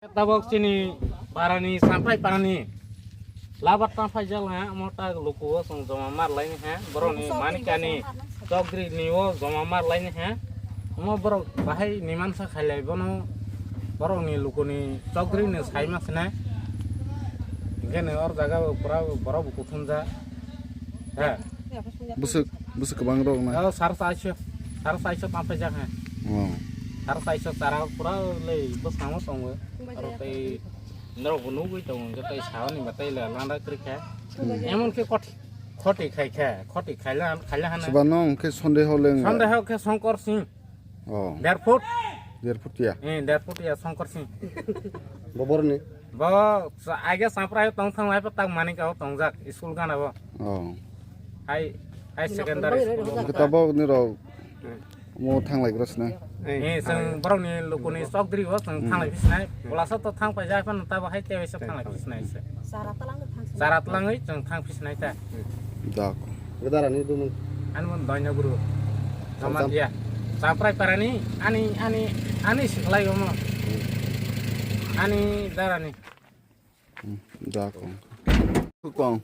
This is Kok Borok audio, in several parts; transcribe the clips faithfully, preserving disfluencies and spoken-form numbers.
Tabok chini parani, Samprai parani labar tang phaijak ha, omo ta luku o chwng joma mar laini ha, borokni manikani chokdri ni o joma mar laini ha, omo borok bahai nimansa khailai bono, borokni lukuni chokdri ni saima sina, hinkhe ni or jaga o pura borok bo kuthumjak ha. Bwswk, bwswk kwbang rok na? Oh, sar chaisho, sar chaisho tang phaijak ha. Oh. Sar chaisho chara pura lei bwskango tongo. Aro tei norok bo nugwi tongo, hwnkhe tei saoni ba tei landa kwrwi kha. Hmm. Emon khe khoti khai kha, khoti khaila, khaila hana. Soba no hwnkhe sondeho le wng. Sondeho khe Songkor Singh. Oh. Der foot. Der foot ya? Eh, der foot ya Songkor Singh. Bo borni? Bo sa-, aige Samprai tong thang lai pa tak mani ka tongjak school gana bo. Oh. Hai, hai secondary school. Kita bo ni rok. Hmm. Mo thanglai grasna. Eh, chwng borokni lukuni chokdri o chwng thanglai phisnai. Bolasa to thang paijak phano tabo hai tei waisa thanglai phisnai se. Chara twlangwi thang phisnai ta. Dak. Ani mon Doino Guru. Cham- Jamatia. Samprai parani ani, ani, ani siklai omo. Ani darani. Hmm, da kong. Kong.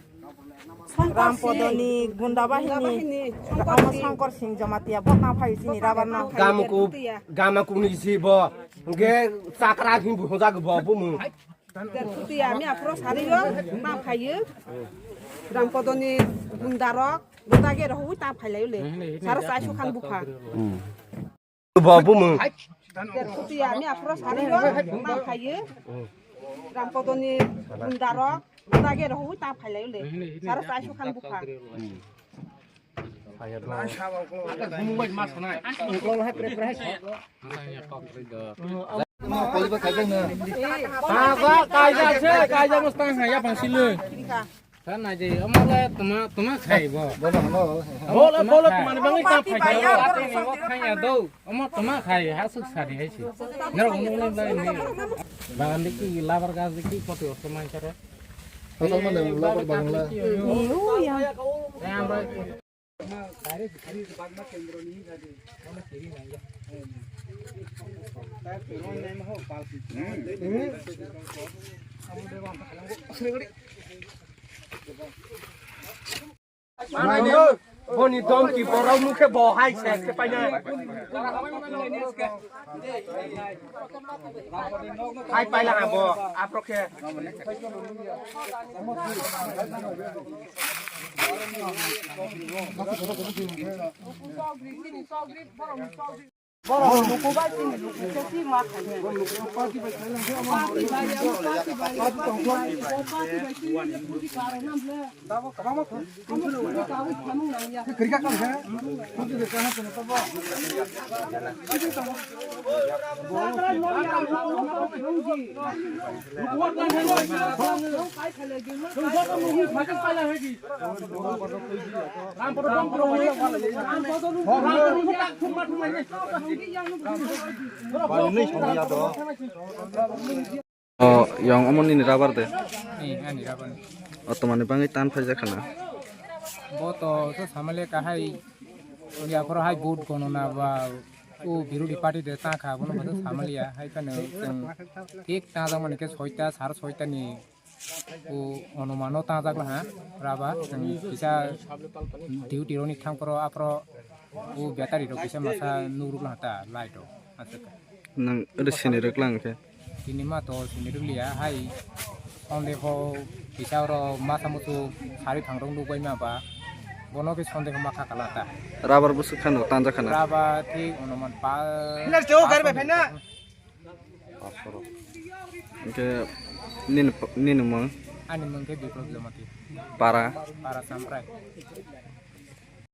Rampodoni gunda bahini, Rampodoni. Songkor Singh Jamatia bo tang phai chini rabar na. Gamuku, gamuku ni si bo. Nge chakra hin bu hojak bo bu mu. Derputi ami apro sari yo, tang phai yo. Rampodoni gunda rok, gunda ge rohwi tang phai lai le. Saro sa su khan bukha. Hmm. Bo bumung. Derputi ami apro sari yo, tang phai yo. Rampodoni gunda rok, gunda ge rohwi tang phai lai le. Saro sa su khan bukha. Kaja, kaja, se, kaja, mustang, ya, pang silung. Kan aja, omo le tuma, tuma khai bo. Bola, bola, tuma ni bangwi tang phai khai bo. Tini bo khai ya do. Omo tuma khai, ha suk sari hai si. Nero omo le lai ni. Bagan diki, labar gas diki, poti osto man kare. Osto man le labar bagan la. Ni u ya. Ya, ba. Boni domki borok nukhe bo hai se se paina. Hai paila ha bo, aphro khe. O, yang omo nini rabar de? Ni, ani rabar ni. O, tomani bangwi tan phaijak khana? Bo to, to samale kahai, ya, phoro hai vote gonona ba, o, birodi party de ta kha, bono bo to samaliya, hai phano chwng thik ta jang mani khe soita, sar soita ni, o, onumano ta jak laha, rabar, chwng kisa duty roni thang phoro, aphro, o, battery rok kisa masa nukruk laha ta, light rok, aswk. Nang ede sini rwklang khe? Tini ma to sini rwkliya hai. Sonde pho kisa oro masa musu sari thang rok nukbai ma ba. Bono khe sonde pho ma kha kala ta. Rabar bwswk khano tanja khana? Rabar thik onuman pa. Hingke nini, nini mung? Ani mung khe Biplop Jamatia. Para? Para Samprai.